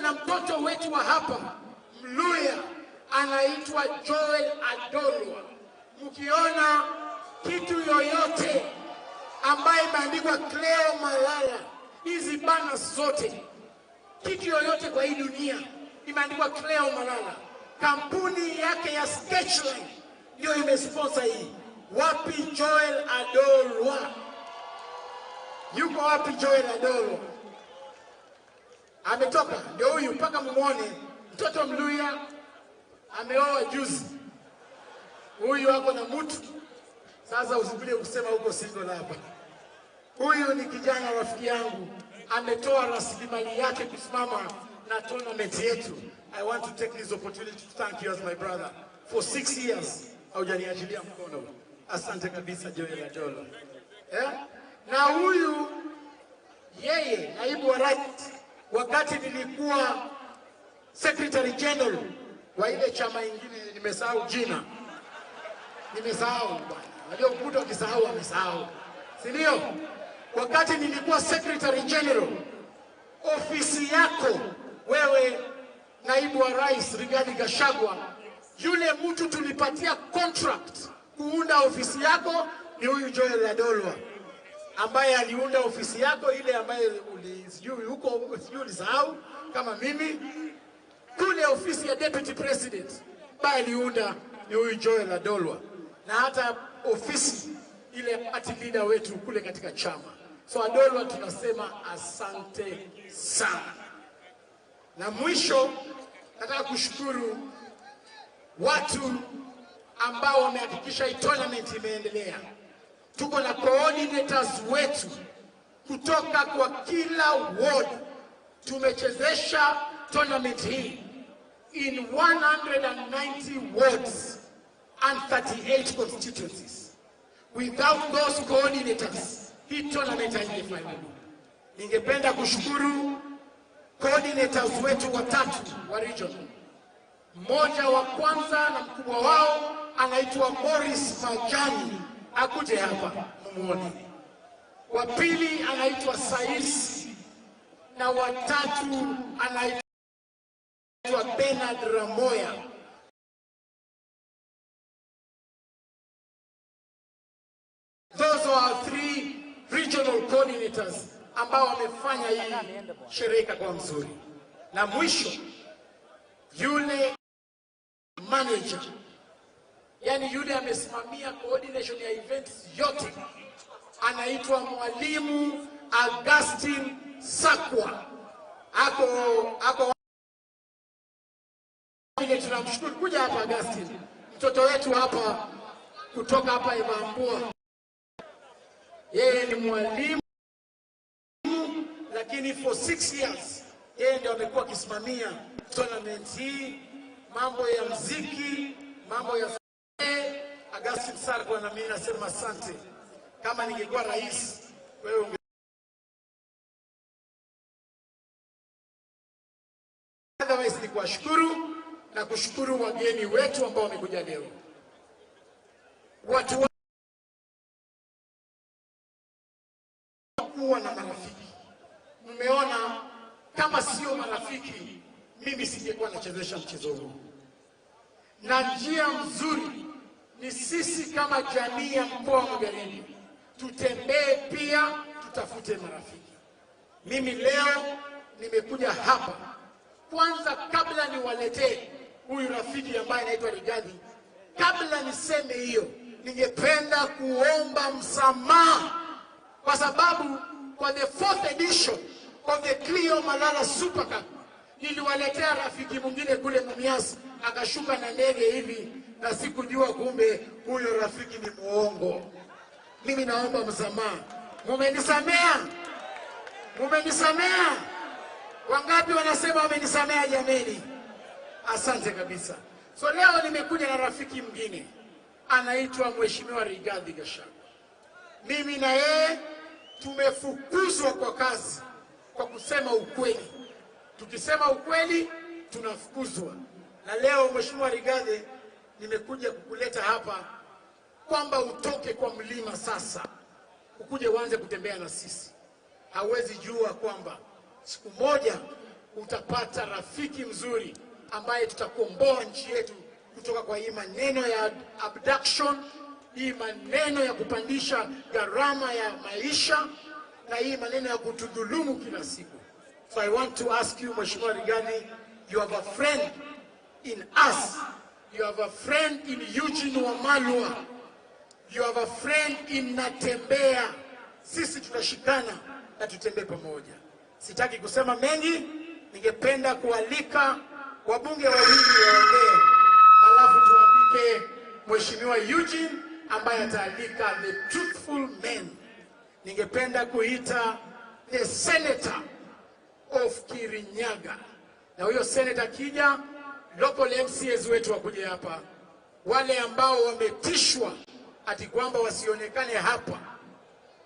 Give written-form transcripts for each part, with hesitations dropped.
na mtoto wetu wa hapa Mluya anaitwa Joel Adolwa. Mkiona kitu yoyote ambaye imeandikwa Cleo Malala, hizi banners zote, kitu yoyote kwa hii dunia imeandikwa Cleo Malala, kampuni yake ya Sketchline ndio imesponsor hii. Wapi Joel Adolwa? Yuko wapi Joel Adolwa? Ametoka, ndio huyu, mpaka mumuone. Mtoto Mluya ameoa juzi, huyu ako na mtu sasa. Usikuje kusema huko single hapa. Huyu ni kijana rafiki yangu, ametoa rasilimali yake kusimama na tournament yetu. I want to take this opportunity to thank you as my brother. For 6 years haujaniachilia mkono. Asante kabisa, Joel Adolwa. Eh? Na huyu yeye naibu wa rais, wakati nilikuwa secretary general wa ile chama ingine, nimesahau jina, nimesahau bwana. Unajua mtu akisahau amesahau, si ndio? Wakati nilikuwa secretary general, ofisi yako wewe naibu wa rais Rigathi Gachagua, yule mtu tulipatia contract kuunda ofisi yako ni huyu Joel Adolwa ambaye aliunda ofisi yako ile ambaye sijui huko, sijui ulisahau kama mimi, kule ofisi ya deputy president ambaye aliunda ni huyu Joel Adolwa, na hata ofisi ile party leader wetu kule katika chama. So Adolwa, tunasema asante sana. Na mwisho nataka kushukuru watu ambao wamehakikisha hii tournament imeendelea. Tuko na coordinators wetu kutoka kwa kila ward. Tumechezesha tournament hii in 190 wards and 38 constituencies. Without those coordinators, hii tournament haingefaulu. Ningependa kushukuru coordinators wetu watatu wa region. Mmoja wa kwanza na mkubwa wao anaitwa Morris Majani, akuje hapa mumuone. Wa pili anaitwa Saisi na watatu anaitwa Bernard Ramoya. Those are our three regional coordinators ambao wamefanya hii sherehe kwa mzuri. Na mwisho, yule manager, yani yule amesimamia coordination ya events yote, anaitwa Mwalimu Augustine Sakwa. Ako vile tunamshukuru kuja hapa Augustine, mtoto wetu hapa kutoka hapa Ivambua. Yeye ni mwalimu lakini for 6 years yeye ndio amekuwa akisimamia tournament hii, mambo ya mziki, mambo ya Augustine Sakwa, na mimi nasema asante. Kama ningekuwa rais, wewe unge Otherwise ni kuwashukuru na kushukuru wageni wetu ambao wamekuja leo. Watu kuwa na marafiki. Mmeona kama sio marafiki, mimi singekuwa nachezesha mchezo huu. Na njia mzuri ni sisi kama jamii ya mkoa wa Magharibi tutembee pia tutafute marafiki. Mimi leo nimekuja hapa kwanza, kabla niwaletee huyu rafiki ambaye anaitwa Rigathi, kabla niseme hiyo, ningependa kuomba msamaha kwa sababu kwa the fourth edition of the Cleo Malala Super Cup niliwaletea rafiki mwingine kule Mumias, akashuka na ndege hivi, na sikujua kumbe huyo rafiki ni muongo. Mimi naomba msamaha. Mumenisamea? Mumenisamea? Wangapi wanasema wamenisamea jameni? Asante kabisa. So leo nimekuja na rafiki mwingine anaitwa Mheshimiwa Rigathi Gachagua. Mimi na yeye tumefukuzwa kwa kazi kwa kusema ukweli. Tukisema ukweli tunafukuzwa. Na leo Mheshimiwa Rigathi, nimekuja kukuleta hapa kwamba utoke kwa mlima sasa, ukuje uanze kutembea na sisi. Hauwezi jua kwamba siku moja utapata rafiki mzuri ambaye tutakomboa nchi yetu kutoka kwa hii maneno ya abduction, hii maneno ya kupandisha gharama ya maisha na hii maneno ya kutudhulumu kila siku. So I want to ask you, Mheshimiwa Rigathi, you have a friend in us. You have a friend in Eugene Wamalwa. You have a friend in Natembea. Sisi tutashikana na tutembee pamoja. Sitaki kusema mengi, ningependa kualika wabunge wawili waongee, alafu tualike Mheshimiwa Eugene ambaye ataalika the truthful men. Ningependa kuita the senator of Kirinyaga, na huyo senator kija, local MCAs wetu wakuje hapa, wale ambao wametishwa ati kwamba wasionekane hapa,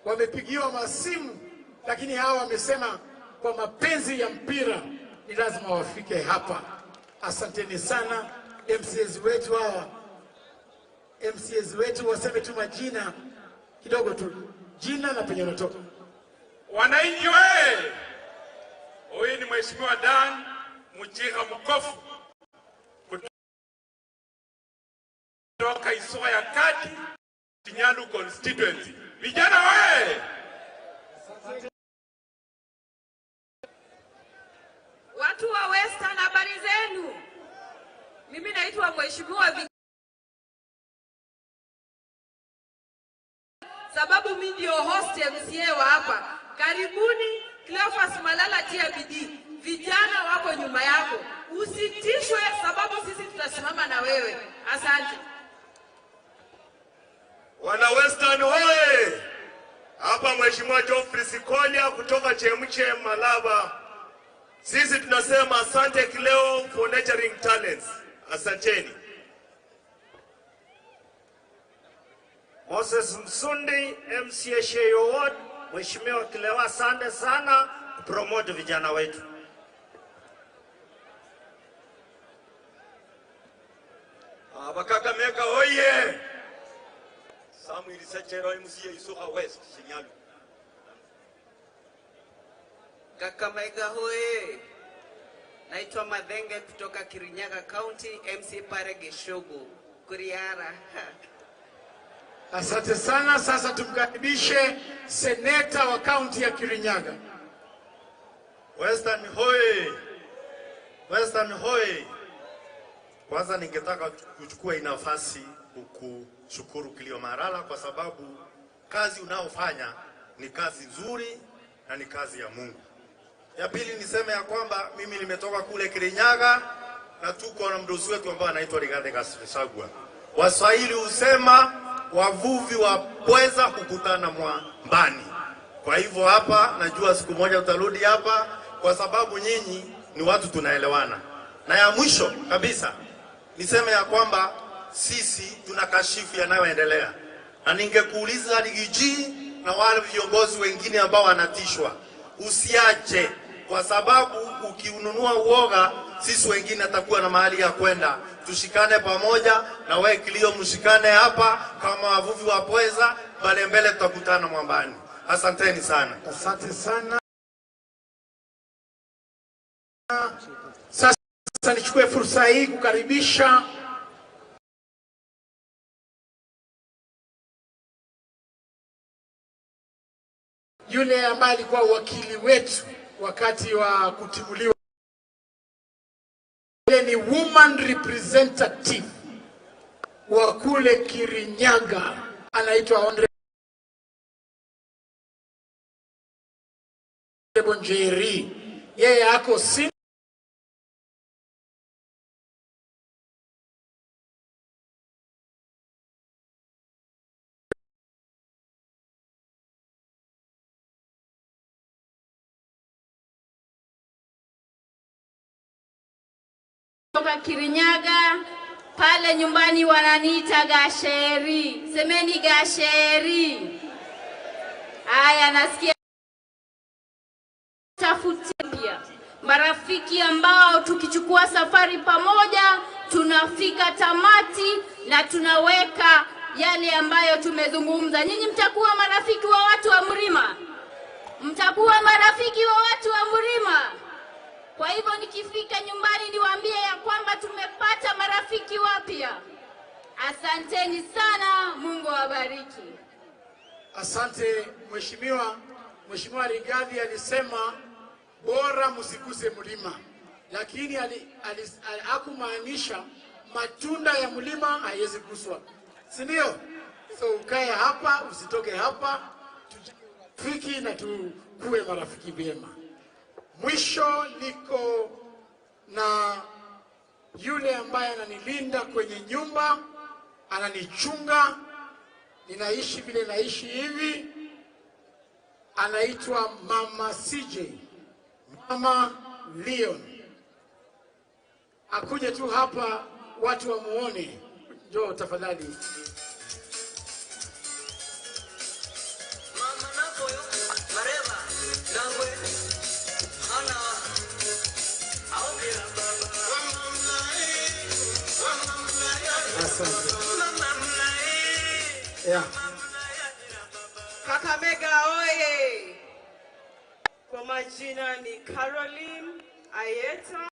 wamepigiwa masimu, lakini hawa wamesema kwa mapenzi ya mpira ni lazima wafike hapa. Asanteni sana MCAs wetu hawa. MCAs wetu waseme tu majina kidogo tu, jina na penye wanatoka. Wananchi we, huyu ni Mheshimiwa Dan Muchira Mukofu kutoka Isua ya Kati, Tinyalu constituency. Vijana we! Watu wa Western, habari zenu? Mimi naitwa Mheshimiwa sababu mimi ndio host MCA wa hapa. Karibuni Cleophas Malala, tia bidii. Vijana wako nyuma yako. Usitishwe sababu sisi tutasimama na wewe. Asante. Wana Western hoye! Hapa Mheshimiwa Geoffrey Sikolia kutoka Chemchem Malaba. Sisi tunasema asante Cleo for nurturing talents. Asanteni. Moses Msundi, MCA Sheyo Ward. Mheshimiwa Cleo, asante sana kupromote vijana wetu. Abakakamega oye! Samuel Sechero, MCA Isuka West, Shinyalu. Kakamega hoye! Naitwa Madhenge kutoka Kirinyaga County, MC Pare Geshogo, Kuriara. Asante sana. Sasa tumkaribishe seneta wa kaunti ya Kirinyaga. Western hoye! Western hoye! Kwanza ningetaka kuchukua hii nafasi kukushukuru Cleo Malala kwa sababu kazi unaofanya ni kazi nzuri na ni kazi ya Mungu. Ya pili niseme ya kwamba mimi nimetoka kule Kirinyaga na tuko na mdosi wetu ambaye anaitwa Rigathi Gachagua. Waswahili husema wavuvi wa pweza hukutana mwambani. Kwa hivyo hapa najua siku moja utarudi hapa kwa sababu nyinyi ni watu tunaelewana. Na ya mwisho kabisa niseme ya kwamba sisi tunakashifu yanayoendelea. Na ningekuuliza Rigiji na wale viongozi wengine ambao wanatishwa, usiache, kwa sababu ukiununua uoga sisi wengine atakuwa na mahali ya kwenda. Tushikane pamoja na wewe Cleo, mshikane hapa kama wavuvi wa pweza, mbele mbele tutakutana mwambani. Asanteni sana. Asante sana. Sasa nichukue fursa hii kukaribisha yule ambaye alikuwa wakili wetu wakati wa kutimuliwa. Yule ni woman representative wa kule Kirinyaga, anaitwa Honorable Njeri. Yeye ako single. Kutoka Kirinyaga pale nyumbani wananiita Gasheri. Semeni Gasheri. Haya, nasikia tafutia marafiki ambao tukichukua safari pamoja tunafika tamati na tunaweka yale ambayo tumezungumza. Nyinyi mtakuwa marafiki wa watu wa Mlima. Mtakuwa marafiki wa watu wa Mlima. Kwa hivyo nikifika nyumbani niwaambie ya kwamba tumepata marafiki wapya. Asanteni sana, Mungu awabariki. Asante mheshimiwa. Mheshimiwa Rigathi alisema bora msiguse mlima, lakini hakumaanisha matunda ya mlima haiwezi guswa, si ndio? So ukae hapa, usitoke hapa, tujafiki na tukue marafiki vyema. Mwisho niko na yule ambaye ananilinda kwenye nyumba, ananichunga, ninaishi vile naishi hivi, anaitwa Mama CJ, Mama Leon. Akuje tu hapa watu wamuone. Njoo tafadhali. Mama nakoyo mareva ngangwe ana aombira baba. Asante. Yeah. Kakamega oye! Kwa majina ni Caroline Ayeta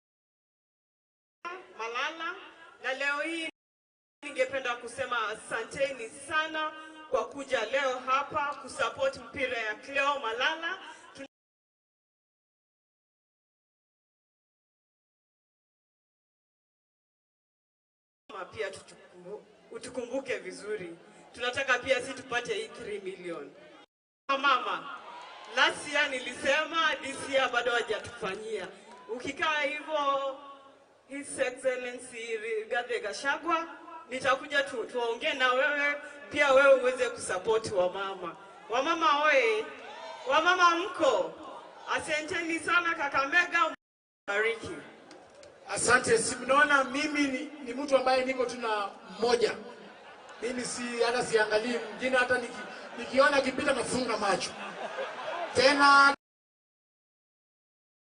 Malala, na leo hii ningependa kusema asanteni sana kwa kuja leo hapa kusupport mpira ya Cleo Malala. Pia utukumbuke vizuri. Tunataka pia si tupate hii 3 million. Mama, last year nilisema, this year bado hajatufanyia. Ukikaa hivyo, His Excellency Rigathi Gachagua, nitakuja tuongee na wewe, pia wewe uweze kusupport wamama. Wamama oye, wamama mko. Asanteni sana Kakamega, bariki. Asante. Si mnaona mimi ni mtu ambaye niko tuna mmoja. Mimi si hata siangalii mwingine, hata nikiona akipita nafunga macho. Tena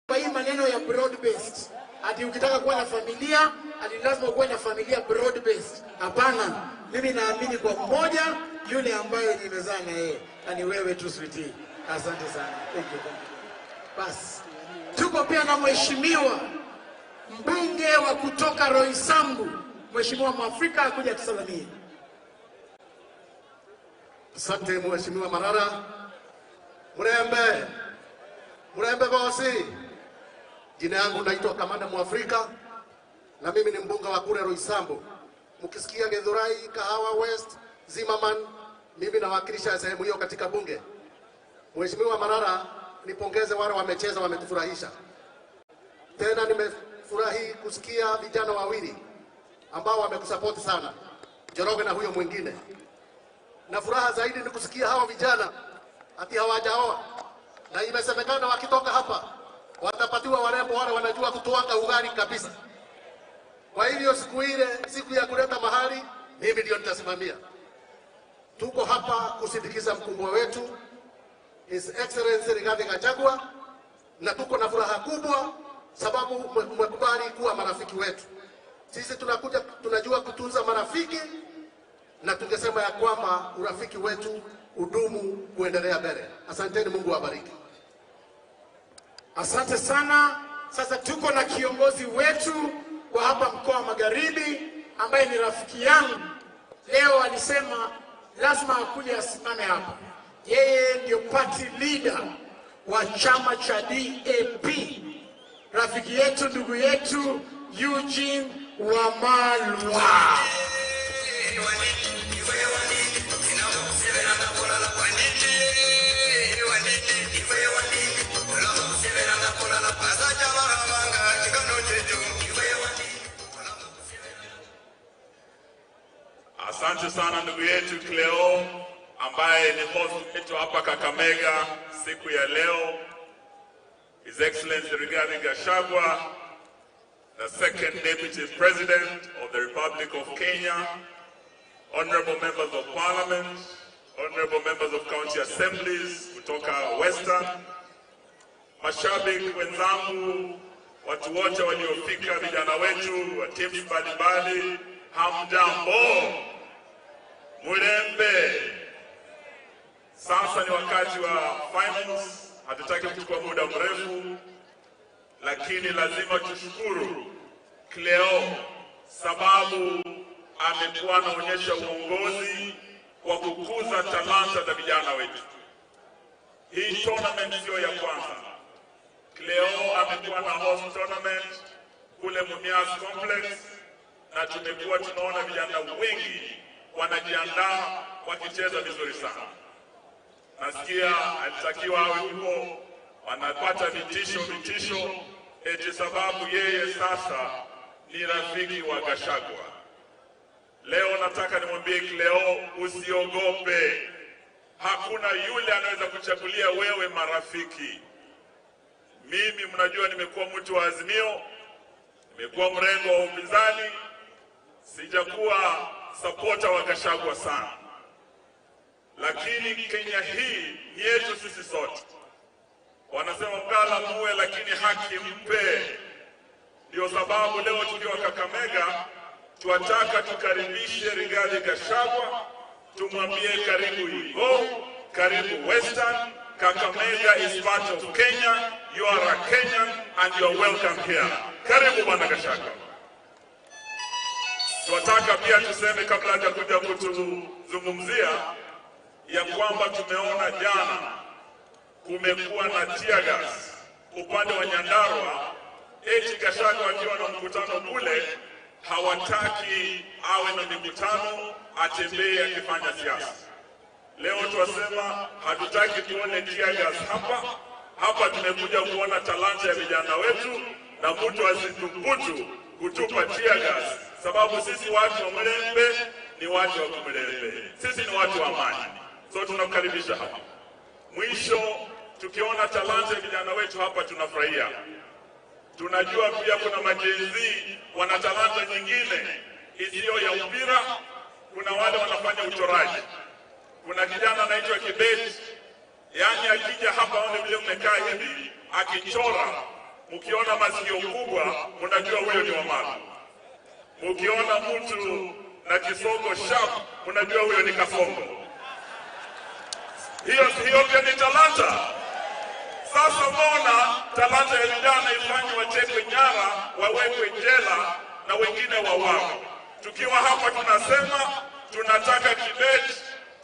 kwa hii maneno ya broad based, ati ukitaka kuwa na familia, ati lazima kuwe na familia broad based. Hapana, mimi naamini kwa mmoja yule ambaye nimezaa na yeye, na ni wewe tu sweetie. Asante sana. Thank you, thank you. Bas, tuko pia na mheshimiwa mbunge wa kutoka Roysambu, Mheshimiwa Mwafrika, akuja tusalimie. Asante Mheshimiwa Marara. Murembe. Murembe bosi. Jina yangu naitwa Kamanda Mwafrika na mimi ni mbunge wa kule Roysambu. Mkisikia Githurai, Kahawa West, Zimmerman, mimi nawakilisha sehemu hiyo katika bunge. Mheshimiwa Marara, nipongeze wale wamecheza, wametufurahisha. Tena nimefurahi kusikia vijana wawili ambao wamekusupport sana, Njoroge na huyo mwingine. Na furaha zaidi ni kusikia hawa vijana ati hawajaoa, na imesemekana wakitoka hapa watapatiwa warembo wale wanajua kutoanga ugali kabisa. Kwa hivyo siku ile, siku ya kuleta mahali, mimi ndio nitasimamia. Tuko hapa kusindikiza mkubwa wetu His Excellency Rigathi Gachagua, na tuko na furaha kubwa sababu mmekubali kuwa marafiki wetu. Sisi tunakuja, tunajua kutunza marafiki, na tungesema ya kwamba urafiki wetu udumu kuendelea mbele. Asanteni, Mungu awabariki. Asante sana. Sasa tuko na kiongozi wetu wa hapa mkoa wa Magharibi ambaye ni rafiki yangu. Leo alisema lazima akuje asimame hapa. Yeye ndio party leader wa chama cha DAP. Rafiki yetu, ndugu yetu Eugene Wamalwa. Asante sana ndugu yetu Cleo ambaye ni host wetu hapa Kakamega siku ya leo. His Excellency Rigathi Gachagua, the second Deputy President of the Republic of Kenya, Honorable Members of Parliament, Honorable Members of County Assemblies kutoka Western, mashabiki wenzangu, watu wote waliofika, vijana wetu wa teams mbalimbali, hamjambo? Mulembe. Sasa ni wakati wa finals, hatutaki kuchukua muda mrefu. Lakini lazima tushukuru Cleo sababu amekuwa anaonyesha uongozi wa kukuza talanta za vijana wetu. Hii tournament sio ya kwanza. Cleo amekuwa na host tournament kule Mumias Complex, na tumekuwa tunaona vijana wengi wanajiandaa wakicheza vizuri sana. Nasikia alitakiwa awe huko, wanapata vitisho eti sababu yeye sasa ni rafiki wa Gachagua. Leo nataka nimwambie Cleo, usiogope. Hakuna yule anaweza kuchagulia wewe marafiki. Mimi mnajua nimekuwa mtu wa Azimio, nimekuwa mrengo wa upinzani, sijakuwa supporter wa Gachagua sana. Lakini Kenya hii ni yetu sisi sote. Wanasema mgala muwe lakini haki mpe. Ndio sababu leo tukiwa Kakamega tuataka tukaribishe Rigathi Gachagua, tumwambie karibu Igo, karibu Western. Kakamega is part of Kenya. You are a Kenyan and you are welcome here. Karibu Bwana Gachagua. Tuataka pia tuseme kabla hajakuja kutuzungumzia ya kwamba tumeona jana kumekuwa na tear gas upande wa Nyandarua, eti Gachagua akiwa na mkutano kule hawataki awe na mikutano, atembee akifanya siasa. Leo twasema hatutaki tuone tear gas hapa. Hapa tumekuja kuona talanta ya vijana wetu, na mtu asithubutu kutupa tear gas, sababu sisi watu wa Mlembe ni watu wa Mlembe, sisi ni watu wa amani. So tunakukaribisha hapa. Mwisho, tukiona talanta ya vijana wetu hapa tunafurahia. Tunajua pia kuna majenzi wana talanta nyingine isiyo ya mpira. Kuna wale wanafanya uchoraji. Kuna kijana anaitwa Kibet, yani akija hapa aone vile mmekaa hivi akichora, mkiona masikio kubwa mnajua huyo ni Wamala. Mkiona mtu na kisogo sharp mnajua huyo ni Kasongo. Hiyo pia ni talanta. Sasa mbona talanta ya vijana ifanywe watekwe nyara, wawekwe jela na wengine wauawe? Tukiwa hapa tunasema tunataka Kibet,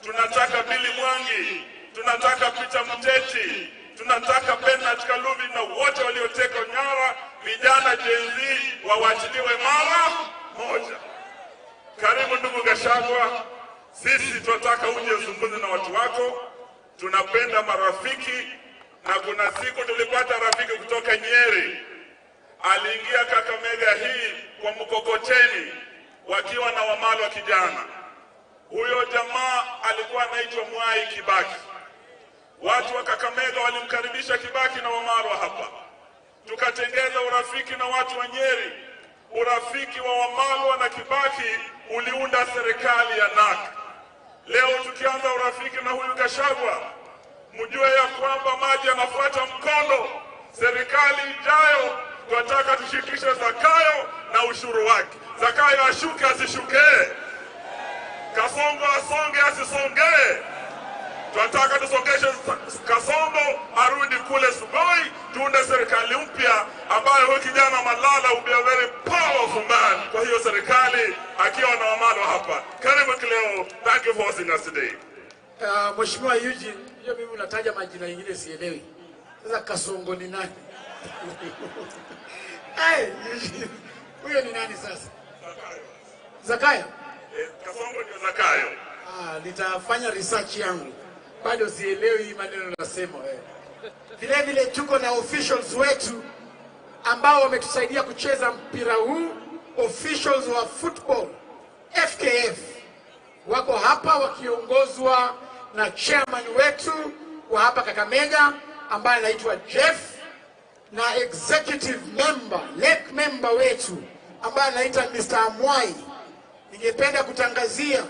tunataka Billy Mwangi, tunataka Peter Mteti, tunataka Bernard Kalubi na wote waliotekwa nyara, vijana Gen Z wawachiliwe mara moja. Karibu ndugu Gachagua, sisi tunataka uje uzungumze na watu wako. Tunapenda marafiki, na kuna siku tulipata rafiki kutoka Nyeri, aliingia Kakamega hii kwa mkokoteni wakiwa na Wamalwa kijana. Huyo jamaa alikuwa anaitwa Mwai Kibaki. Watu wa Kakamega walimkaribisha Kibaki na Wamalwa hapa. Tukatengeza urafiki na watu wa Nyeri. Urafiki wa Wamalwa na Kibaki uliunda serikali ya NAK. Leo tukianza urafiki na huyu Gachagua, mjue ya kwamba maji yanafuata mkondo. Serikali ijayo tunataka tushikishe Zakayo na ushuru wake. Zakayo ashuke asishuke, Kasongo asonge asisonge. Tunataka tusongeshe Kasongo arudi kule Sugoi, tuunde serikali mpya ambayo huyu kijana Malala will be a very powerful man kwa hiyo serikali akiwa na Wamalwa hapa. Karibu Cleo, thank you for hosting us today. Mheshimiwa Eugene, hiyo mimi unataja majina mengine sielewi. Sasa Kasongo ni nani? Hey, Eugene, huyo ni nani sasa? Zakayo. Kasongo ndio Zakayo. Nitafanya research yangu. Bado sielewi maneno nasema. Vile vile tuko na officials wetu ambao wametusaidia kucheza mpira huu, officials wa football FKF wako hapa wakiongozwa na chairman wetu wa hapa Kakamega ambaye anaitwa Jeff, na executive member, lake member wetu ambaye anaitwa Mr. Amwai. Ningependa kutangazia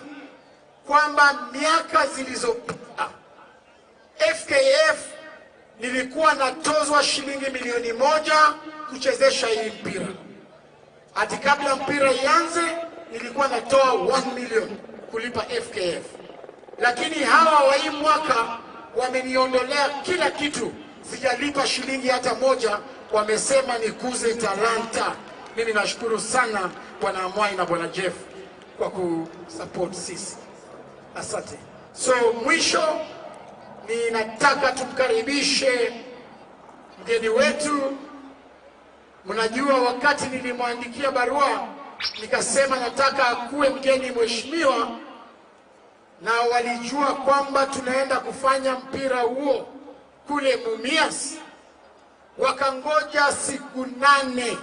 kwamba miaka zilizopita FKF nilikuwa natozwa shilingi 1,000,000 kuchezesha hii mpira. Ati kabla mpira ianze nilikuwa natoa 1 million kulipa FKF. Lakini hawa wa hii mwaka wameniondolea kila kitu. Sijalipa shilingi hata moja Wamesema nikuze talanta. Mimi nashukuru sana Bwana Amwai na Bwana Jeff kwa kusupport sisi. Asante. So mwisho ninataka tumkaribishe mgeni wetu. Mnajua wakati nilimwandikia barua nikasema nataka akuwe mgeni mheshimiwa, na walijua kwamba tunaenda kufanya mpira huo kule Mumias. Wakangoja siku 8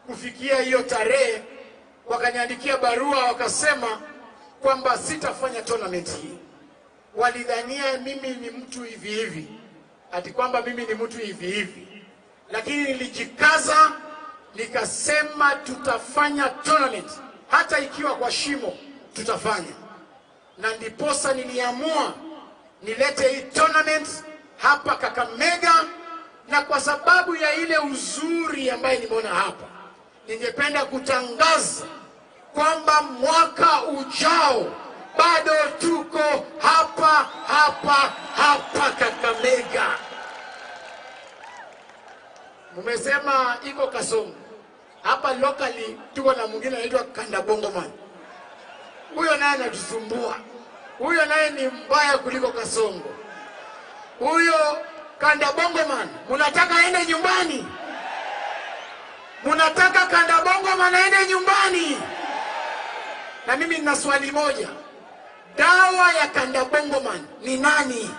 kufikia hiyo tarehe, wakaniandikia barua wakasema kwamba sitafanya tournament hii. Walidhania mimi ni mtu hivi hivi, ati kwamba mimi ni mtu hivi hivi, lakini nilijikaza nikasema tutafanya tournament, hata ikiwa kwa shimo tutafanya. Na ndiposa niliamua nilete hii tournament hapa Kakamega, na kwa sababu ya ile uzuri ambaye nimeona hapa, ningependa kutangaza kwamba mwaka ujao bado tuko hapa hapa hapa Kakamega. Mumesema iko Kasongo. Hapa locally tuko na mwingine anaitwa Kanda Bongo Man. Huyo naye anatusumbua. Huyo naye ni mbaya kuliko Kasongo. Huyo Kanda Bongo Man, mnataka aende nyumbani? Mnataka Kanda Bongo Man aende nyumbani? Na mimi nina swali moja. Dawa ya Kanda Bongo Man ni nani?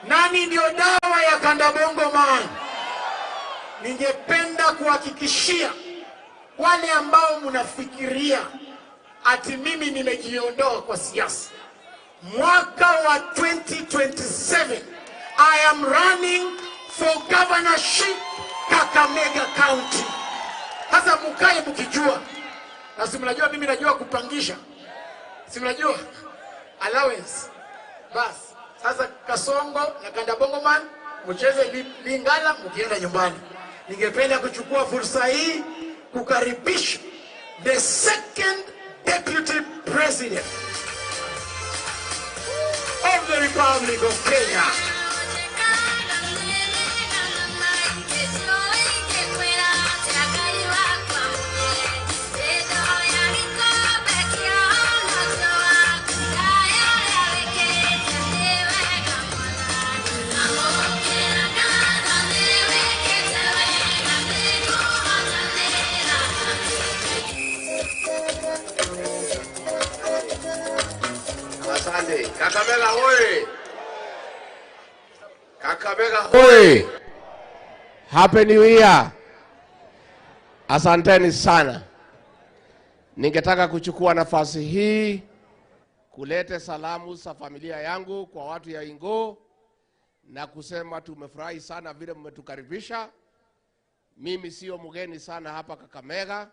Nani ndio dawa ya Kanda Bongo Man? Ningependa kuhakikishia wale ambao mnafikiria ati mimi nimejiondoa kwa siasa, mwaka wa 2027 I am running for governorship Kakamega County. Sasa mkae mkijua. Na si mnajua mimi najua kupangisha. Si mnajua allowance. Bas, sasa Kasongo na Kanda Bongo Man mcheze Lingala mkienda nyumbani. Ningependa kuchukua fursa hii kukaribisha the second deputy president of the Republic of Kenya. Asante. Kakamega hoye. Kakamega hoye. Happy New Year. Asanteni sana. Ningetaka kuchukua nafasi hii kulete salamu za familia yangu kwa watu ya Ingo na kusema tumefurahi sana vile mmetukaribisha. Mimi sio mgeni sana hapa Kakamega.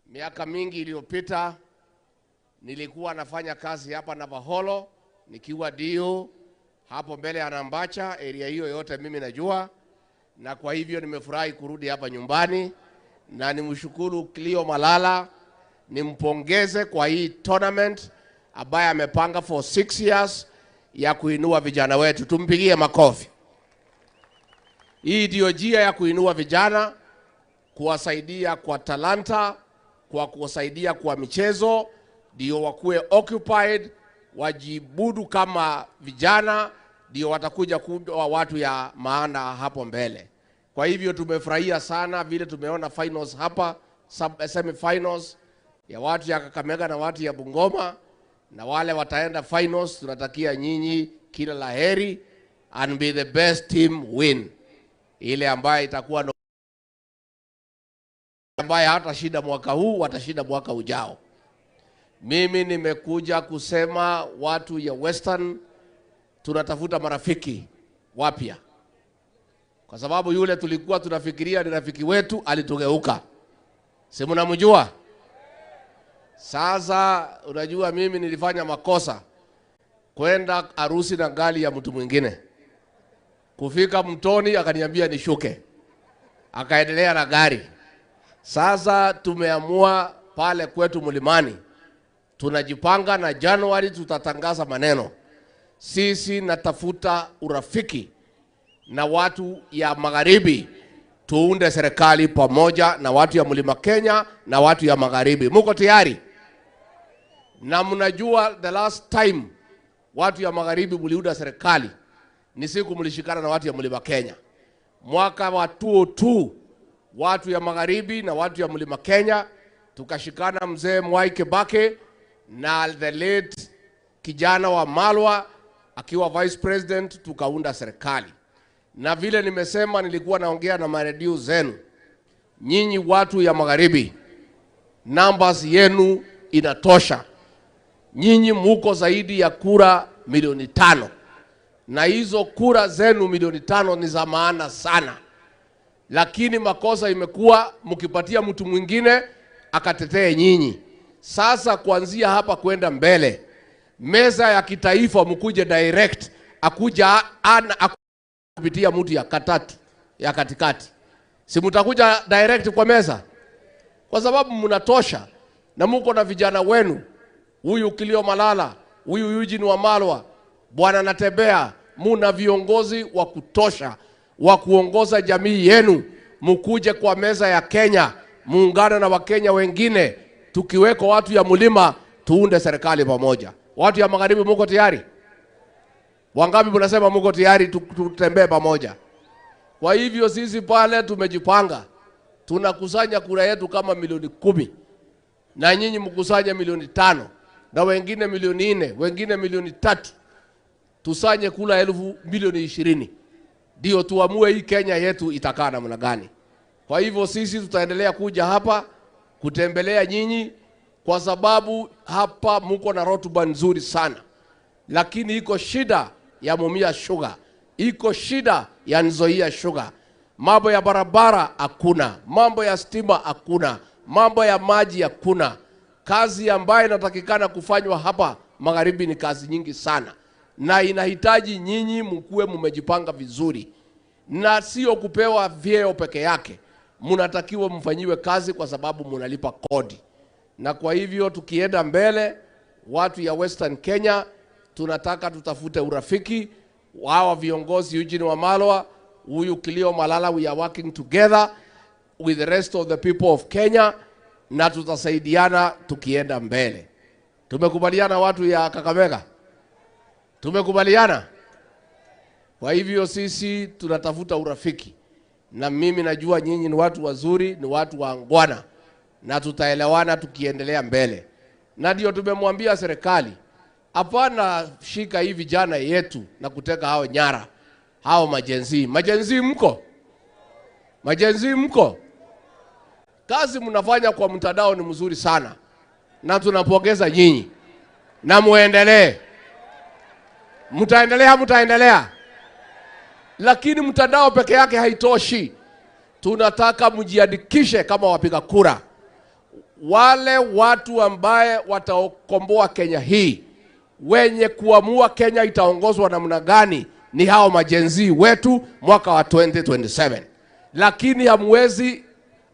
Miaka mingi iliyopita nilikuwa nafanya kazi hapa Navaholo nikiwa dio hapo mbele ya Nambacha, area hiyo yote mimi najua, na kwa hivyo nimefurahi kurudi hapa nyumbani, na nimshukuru Cleo Malala, nimpongeze kwa hii tournament ambaye amepanga for 6 years ya kuinua vijana wetu. Tumpigie makofi. Hii ndio njia ya kuinua vijana, kuwasaidia kwa talanta, kwa kuwasaidia kwa michezo, ndio wakuwe occupied, wajibudu kama vijana, ndio watakuja kuwa watu ya maana hapo mbele. Kwa hivyo tumefurahia sana vile tumeona finals hapa, semi-finals ya watu ya Kakamega na watu ya Bungoma, na wale wataenda finals, tunatakia nyinyi kila laheri and be the best team win. Ile ambaye itakuwa no, ambaye hatashinda mwaka huu watashinda mwaka ujao. Mimi nimekuja kusema watu ya Western tunatafuta marafiki wapya, kwa sababu yule tulikuwa tunafikiria ni rafiki wetu alitugeuka. Si mnamjua? Sasa unajua mimi nilifanya makosa kwenda harusi na gari ya mtu mwingine. Kufika mtoni akaniambia nishuke, akaendelea na gari. Sasa tumeamua pale kwetu mlimani tunajipanga, na Januari tutatangaza maneno. Sisi natafuta urafiki na watu ya Magharibi tuunde serikali pamoja na watu ya Mlima Kenya na watu ya Magharibi. Muko tayari? Na mnajua the last time watu ya Magharibi mliunda serikali ni siku mlishikana na watu ya Mlima Kenya. Mwaka wa 2002 watu ya Magharibi na watu ya Mlima Kenya tukashikana, mzee Mwai Kibaki na the late kijana wa Malwa akiwa vice president, tukaunda serikali. Na vile nimesema, nilikuwa naongea na maredio zenu, nyinyi watu ya Magharibi, numbers yenu inatosha. Nyinyi muko zaidi ya kura milioni 5, na hizo kura zenu milioni 5 ni za maana sana, lakini makosa imekuwa mkipatia mtu mwingine akatetee nyinyi. Sasa kuanzia hapa kwenda mbele, meza ya kitaifa mkuje direct, akuja ana kupitia mtu ya katatu ya katikati, si mtakuja direct kwa meza, kwa sababu mnatosha na muko na vijana wenu, huyu Kilio Malala, huyu Eugene Wamalwa, bwana Natembea, muna viongozi wa kutosha wa kuongoza jamii yenu. Mukuje kwa meza ya Kenya, muungane na Wakenya wengine, tukiweko watu ya mlima, tuunde serikali pamoja. Watu ya Magharibi, muko tayari? Wangapi mnasema muko tayari tutembee pamoja? Kwa hivyo sisi pale tumejipanga, tunakusanya kura yetu kama milioni 10, na nyinyi mkusanye milioni 5, na wengine milioni 4, wengine milioni 3, tusanye kura elfu milioni 20, ndio tuamue hii Kenya yetu itakaa namna gani. Kwa hivyo sisi tutaendelea kuja hapa kutembelea nyinyi, kwa sababu hapa muko na rotuba nzuri sana, lakini iko shida ya Mumia Sugar, iko shida ya Nzoia Sugar, mambo ya barabara hakuna, mambo ya stima hakuna, mambo ya maji hakuna. Kazi ambayo inatakikana kufanywa hapa Magharibi ni kazi nyingi sana, na inahitaji nyinyi mkuwe mmejipanga vizuri, na sio kupewa vyeo peke yake. Mnatakiwa mfanyiwe kazi kwa sababu mnalipa kodi. Na kwa hivyo tukienda mbele, watu ya Western Kenya tunataka tutafute urafiki hawa viongozi Eugene Wamalwa, huyu Kilio Malala, we are working together with the rest of the people of Kenya, na tutasaidiana tukienda mbele. Tumekubaliana watu ya Kakamega? Tumekubaliana? Kwa hivyo sisi tunatafuta urafiki, na mimi najua nyinyi ni watu wazuri, ni watu waungwana, na tutaelewana tukiendelea mbele. Na ndio tumemwambia serikali, hapana shika hii vijana yetu na kuteka hao nyara, hao ma-Gen Z. Ma-Gen Z mko? Ma-Gen Z mko? Kazi mnafanya kwa mtandao ni mzuri sana, na tunapongeza nyinyi, na muendelee. Mtaendelea, mtaendelea, lakini mtandao peke yake haitoshi. Tunataka mjiandikishe kama wapiga kura. Wale watu ambaye watakomboa Kenya hii, wenye kuamua Kenya itaongozwa namna gani ni hao ma-Gen Z wetu mwaka wa 2027. Lakini hamwezi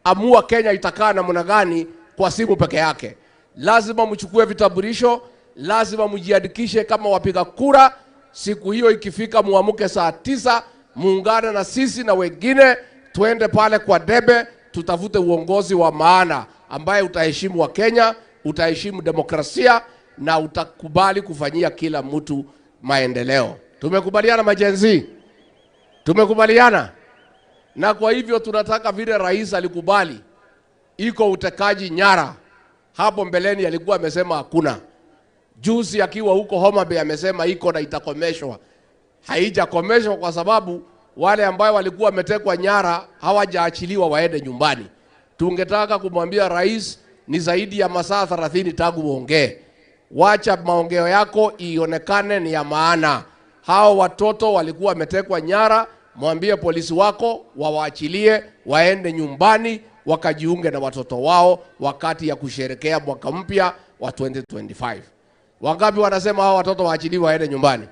amua Kenya itakaa namna gani kwa simu peke yake. Lazima mchukue vitambulisho, lazima mjiandikishe kama wapiga kura. Siku hiyo ikifika, muamuke saa 9, muungane na sisi na wengine, tuende pale kwa debe, tutafute uongozi wa maana ambaye utaheshimu Wakenya, utaheshimu demokrasia na utakubali kufanyia kila mtu maendeleo. Tumekubaliana ma-Gen Z? Tumekubaliana? Na kwa hivyo tunataka vile rais alikubali, iko utekaji nyara. Hapo mbeleni alikuwa amesema hakuna. Juzi akiwa huko Homa Bay amesema iko na itakomeshwa. Haijakomeshwa kwa sababu wale ambao walikuwa wametekwa nyara hawajaachiliwa waende nyumbani. Tungetaka kumwambia rais ni zaidi ya masaa 30 tangu uongee. Wacha maongeo yako ionekane ni ya maana. Hao watoto walikuwa wametekwa nyara, mwambie polisi wako wawaachilie waende nyumbani wakajiunge na watoto wao wakati ya kusherekea mwaka mpya wa 2025. Wangapi wanasema hao watoto waachiliwe waende nyumbani?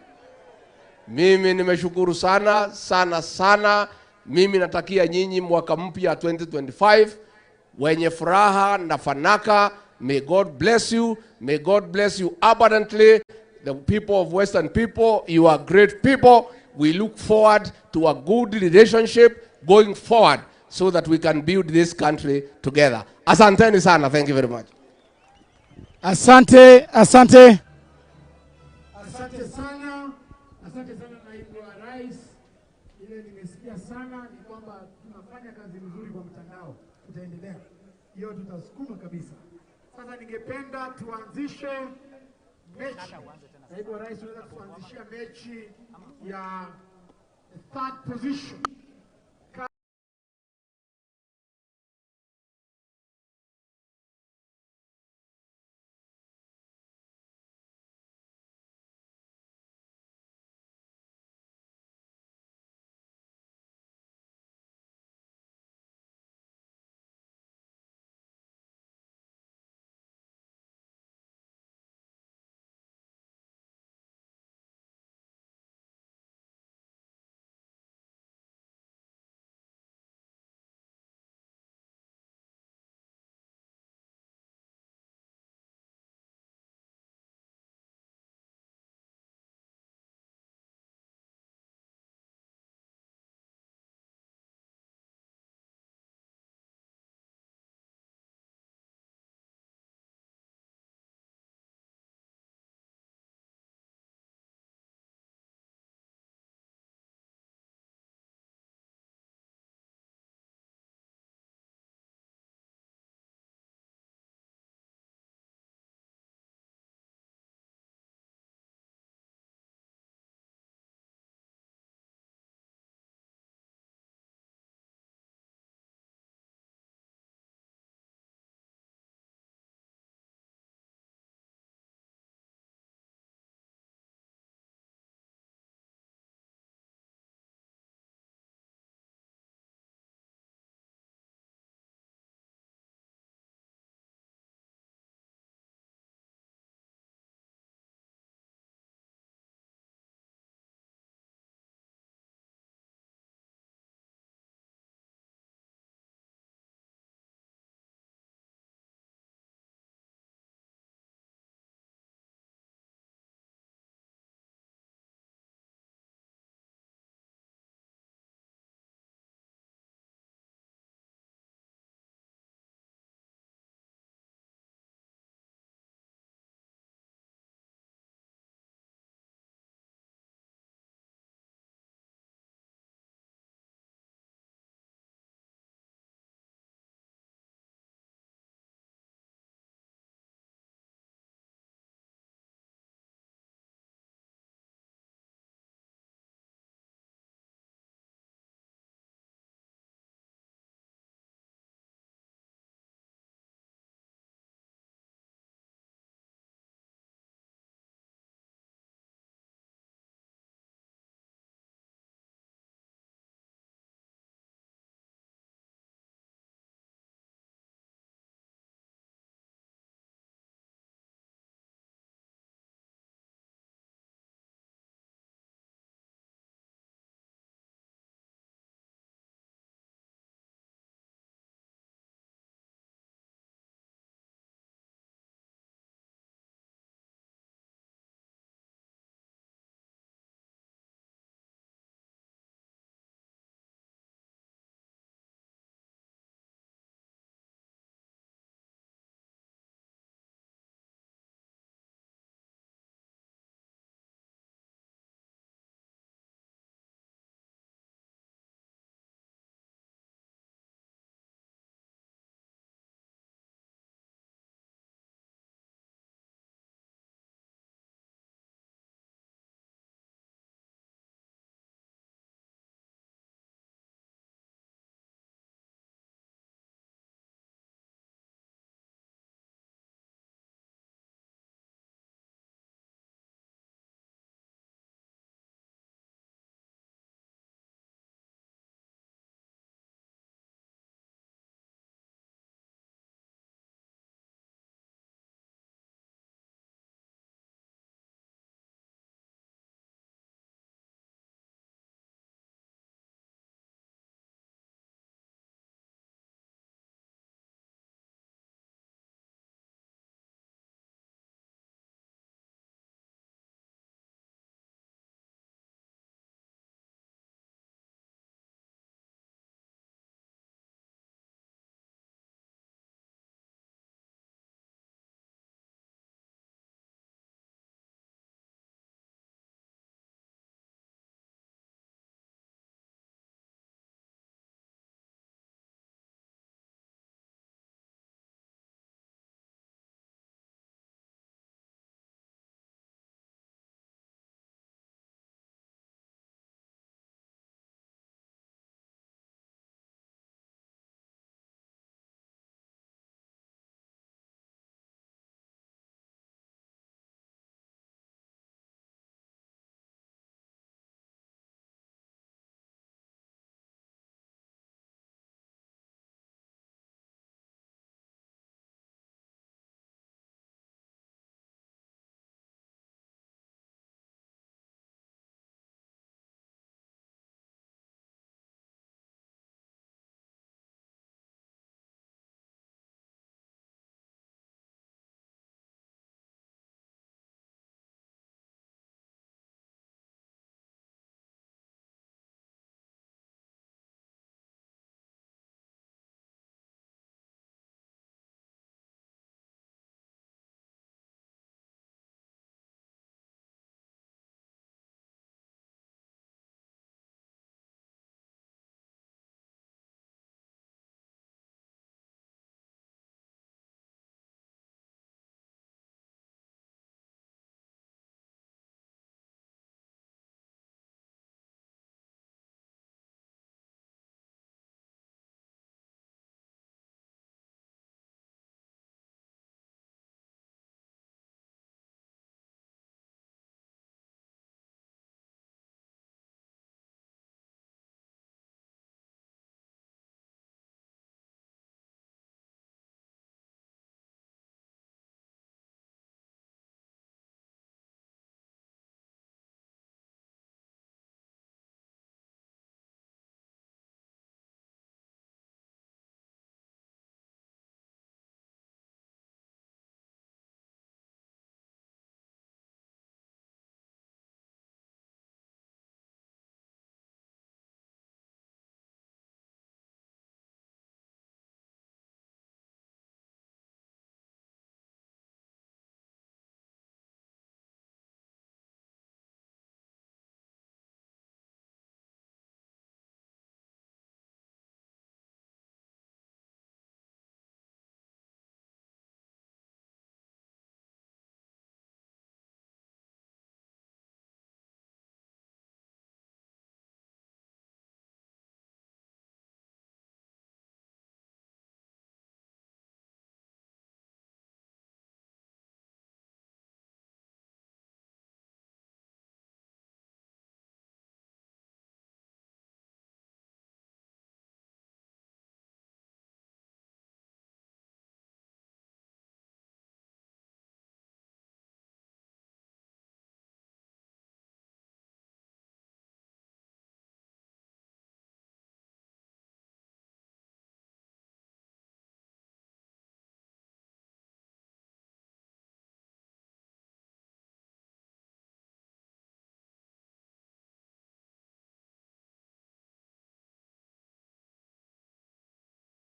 Mimi nimeshukuru sana sana sana. Mimi natakia nyinyi mwaka mpya 2025 wenye furaha na fanaka. May God bless you. May God bless you abundantly. The people of Western people, you are great people. We look forward to a good relationship going forward so that we can build this country together. Asanteni sana. Thank you very much. Asante, asante. Asante sana, asante sana, Naibu wa Rais. Ile nimesikia sana ni kwamba tunafanya kazi nzuri kwa mtandao, tutaendelea hiyo, tutasukuma kabisa. Sasa ningependa tuanzishe mechi. Naibu wa Rais, unaweza kutuanzishia mechi ya third position.